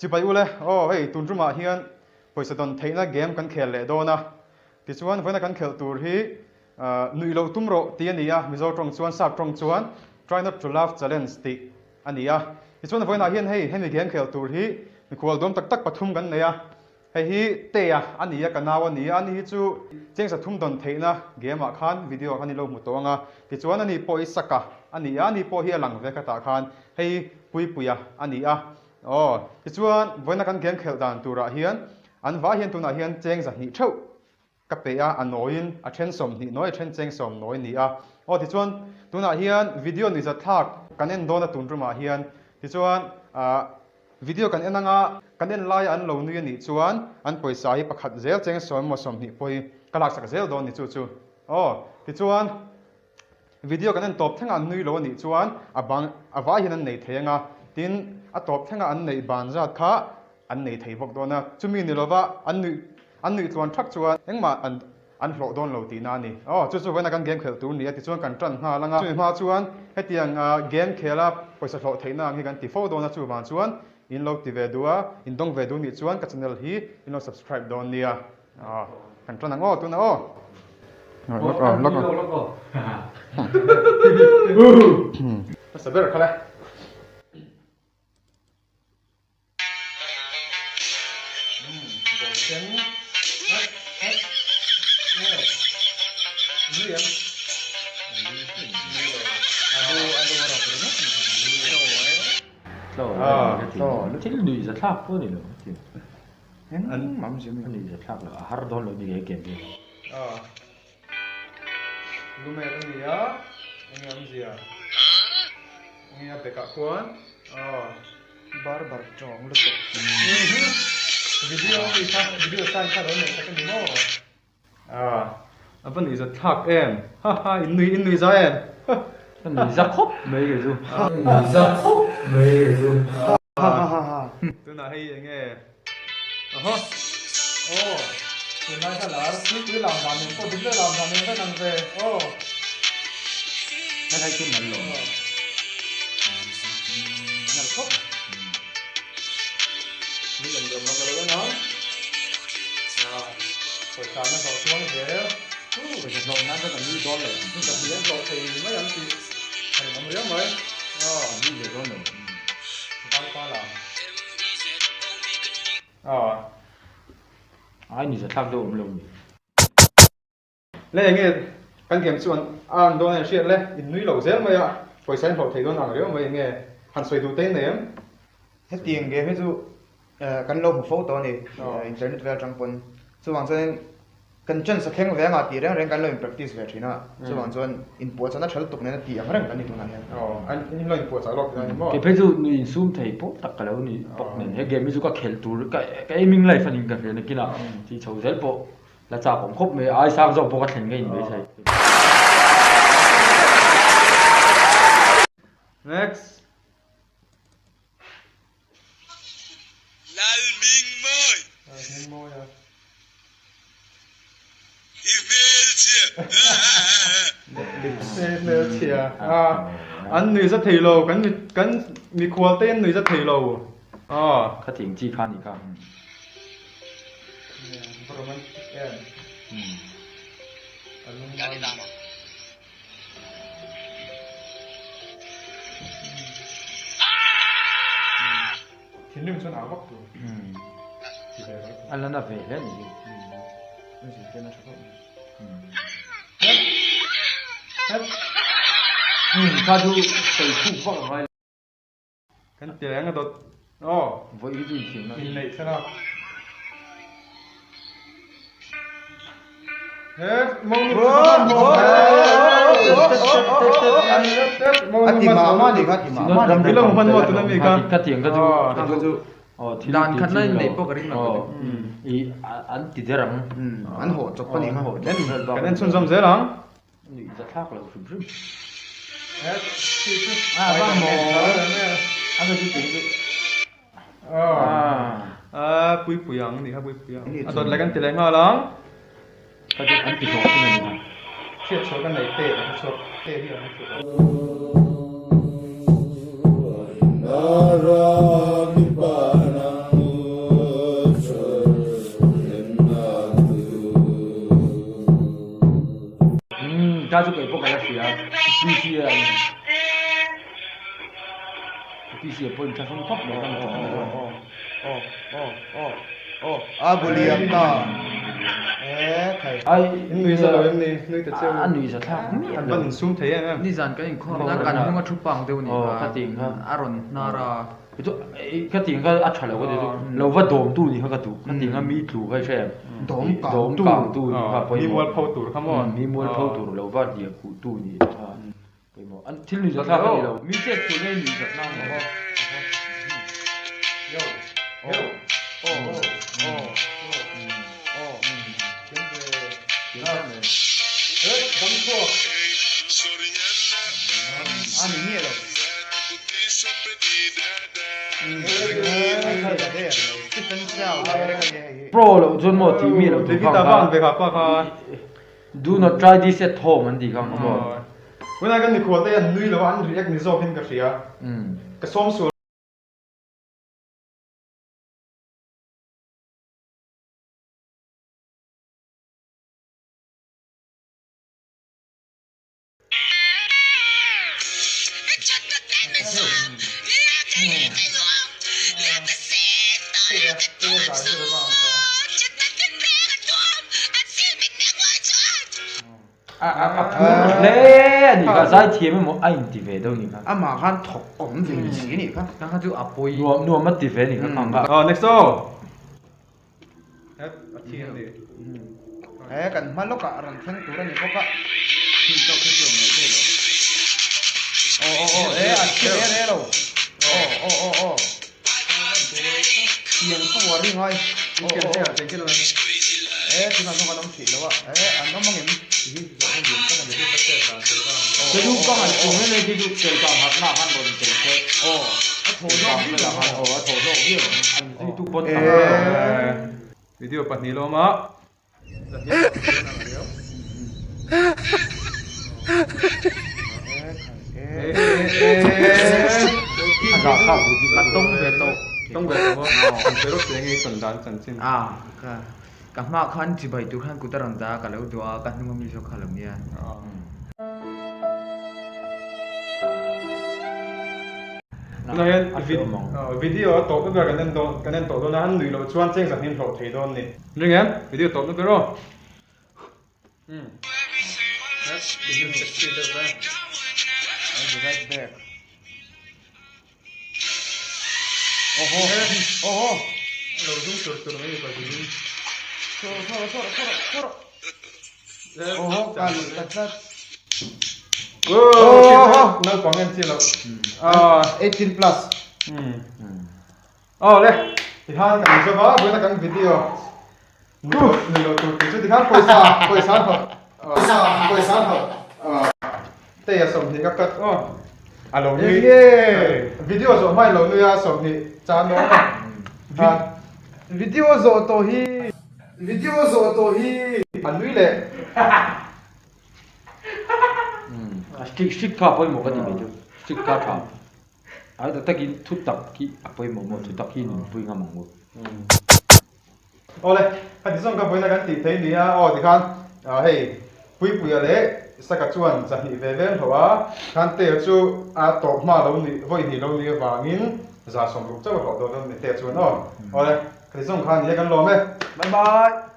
Chibai ule, aw hei tun tumah hian pawisa dawn theihna game kan khel leh dawn a, tichuan vawiina kan khelh tur hi nuih loh tum rawh tih a ni a, Mizo tawng chuan sap tawng chuan Try not to laugh challenge tih a ni a. Tichuan vawiinah hian hei hemi game khelh tur hi mikhual dawm tak tak pathum kan nei a, Hei hi Tea a ni a, ka nau a ni a, ani hi chu chengsa thum dawn theihna game ah khan video ah khan i lo hmu tawh ang a, tichuan ani pawh hi Saka a ni a, ani pawh hi a lang ve khatah khan hei Puipuia a ni a, aw tichuan vawiina kan game khelh dan turah hian an vai hian tunah hian cheng zahnih theuh ka pe a, a nawiin a then 20 nawi a then cheng sawm nawi a ni a, aw tichuan tunah hian video nuihzat thlak kan en dawn a tun tumah hian tichuan ah Video kan en anga kan en laia an lo nui a nih chuan an pawisa hi pakhat zel cheng sawm emaw 20 pawh hi ka laksak zel dawn ni chu chu. Aw, tichuan video kan en tawp thlengah an nui lo a nih chuan a bang a vai hian an nei thei anga tin a tawp thlengah an neih ban zat kha an nei thei bawk dawn a, chumi ni lova an nuih an nuih tluan thak chuan engmah an An hlawh dawn lo tihna a ni. Aw, chu chu vawiina kan game khelh tur ni a tichuan kan tan nghal ang a. Chumi hma chuan hetiang game khela pawisa hlawh theihna ang hi kan ti fo dawn a, chuvang chuan in lo ti ve duh a, in dawng ve duh nih chuan ka channel hi in lo subscribe dawn nia. Aw, kan tan ang aw tunah aw. Lawk aw, lawk aw. Lawk aw. Hmasa ber kha le. Thil nuih za thlak pawh a ni lo a nuih za thlak lo a har dawn lo ni he game hi. Lumet a ni a, enge awmzia? Enge a bekah khuan? Aw. Barber tawng lutuk. Video ami kha, video sign kha lo neih sak a ni maw? Aw, a va nuihzat thlak em? Ha ha, in nui, in nuihza em? Ka nuihza khawp mai kei chu. Ka nuihza khawp mai kei chu. Ha ha ha ha. Tunah hei enge? Ahaw. Aw, tunlai kha lar, tuipui lam dan nen pawh dik deuh lam dan nen vek ang ve. Aw. Helai chu nal lo. Nal khawp. Ni awm deuh lam ka lo en ang. Ah, pawisa na hlawh chuang zel. Pawisa hlawh nan chuan a nui dawn lo. Ka hmel hlawh thei mai ang tih a rinawm riau mai. Aw. Nui ve dawn lo. Vaipa lam. Aw. Ai ni zathlak deuh awm lo ni. Le enge kan game chu an a an dawn a hriat le in nui lo zel mai a pawisa in hlawh thei dawn ang riau mai enge han sawi duh te in nei em? Hetiang game hi chu kan lo hmu fo tawh a ni internet vel atang pawn chuvang chuanin Kan chance a thleng ve anga tih reng reng kan lo in practice ve thin a, chuvang chuan inpuahchahna tha lutuk nen a tih ang reng kan ni tunah hian. Aw, an in lo inpuahchah lawk tihna a ni maw? Kei phei chu nui insum thei pawh tak ka lo ni bawk nen, he game hi chu ka khelh tur ka ka aiming life a ning ka hria nakinah tih chho zel pawh la chak awm khawp mai, ai sang zawk pawh ka thlen ngei maithei. Next. Lalmingmawi. Lalmingmawia. I hmelchhia. I hmelchhia. An nui za thei lo, kan kan mikhual te an nui za thei lo. Aw. Khatiang chi kha ni kha. Va romantic em. A lung. Thinrim chuan au vak tur. A la na ve hle ni hi. Kha chu sawi khuk vak a ngai lo. Kan ti reng a dawt. Aw. Vawi hi chu inthiamna. Inneih thlalak. He monu chu ka hman hmawh. A ti mah mah ni kha ti mah mah ni. Ilo hman hmawh tuna mi kha. Ka tiang ka chu. Ka chu. Dan khat la inneih pawh ka ring lo. I an ti der ang. An hawh chawp a ni kha. Kan en chhunzawm zel ang. Nuih za thlak lo hrim hrim. Pui pui ang ni kha pui pui ang. A dawt leh kan ti leh nghal ang. Ka chu an ti hlawh thin a ni kha. Chhiat chhuah ka nei te a hre chhuak te hi an hre chhuak. PC a pawh inthlahrung khawp mai kha Aw aw aw aw a bu liam ta e khai. Ai In nui za lo em ni nui ta cheu. A nui za thlak miah lo. An van insum thei em em. Nizan kan inkhawm na kan hnung a thu pang deuh ni kha. Kha ting kha. A rawn hnar a. Chu kha ting kha a tha lo ka ti chu lo va dawm tu ni kha ka duh kha ting kha mi tlu kha i hre em. Dawm kang tu. Dawm kang tu ni kha pawimawh. Mi mual pho tur kha maw. Mi mual pho tur lo va hliah khuh tu ni kha. Pawimawh. An thil nuih zat thlak a ni lo. Mi chet chu ngei nuih zat nang maw? Pro loh chuan maw tih mi loh tur kha kha. Do not try this at home an tih kha ang maw? Tunah kan mikhual te an nui lo a, an react ni zawkin ka hria. Ka sawm sual. A phur hle a nih kha, zaithiam emaw a inti ve deuh a nih kha. Amah khan thawk awm ve si a nih kha. Kha kha chu a pawi. Nuam nuam a ti ve a nih kha khang kha. Aw next aw. Het a thi a ni. He kan hma lawkah rawn thleng tur a ni bawk a. Aw aw aw e a thi re re lo. Aw aw aw aw. Tiang pawh a ring ai. Aw aw aw. E tunah chuan kan awm theih lo a. E an awm angem tih hi zawhna lian tak a ni. Khi chu ka ngaihtuah mai mai khi chu kelkang harhna khan rawn tel se. Aw a thaw hlawk viau ang. Aw a thaw hlawk viau ang. An zuitu pawn tam viau ang. Video pahnih lawm a. Ka hma khan chibai tur khan kut a rawn dah a, ka lo duh a, ka hnung ami zawk kha lo nia. Tunah hian video a tawp na ber kan en dawn kan en tawh dawn a, an nuih loh chuan cheng zahnin hlawh thei dawn ni. Ring em? Video tawp na ber aw. Lo zum tur tur mai ni pa zing. Naupang en chi lo. 18 plus. Aw le, tikhan kan zo va, vawiina kan video nui lo tur tih chu tikhan pawisa pawisa hlawh pawisa pawisa hlawh tei a 20 ka cut aw a lo nui video zawh hmain lo nui a 20 chan awm a video zawh tawh hi video zawh tawh hi a nui leh a stick stick kha pawimawh ka ti ve chu stick kha tha. Ai tak takin thu tak hi a pawimawh maw, thu tak hi nunpui ngam ang u. Awle, heti zawng ka vawiina kan tih thei nia, aw tikhan hei Puipuia leh Saka chuan zahnih ve ve an hlauh a, khan Tea chu a tawp hma lo nih, vawi hnih lo nih avangin za 60 chauh a hlauh dawn a ni Tea chuan aw. Awle, khati zawng kha nia kan lawm e. Bye bye.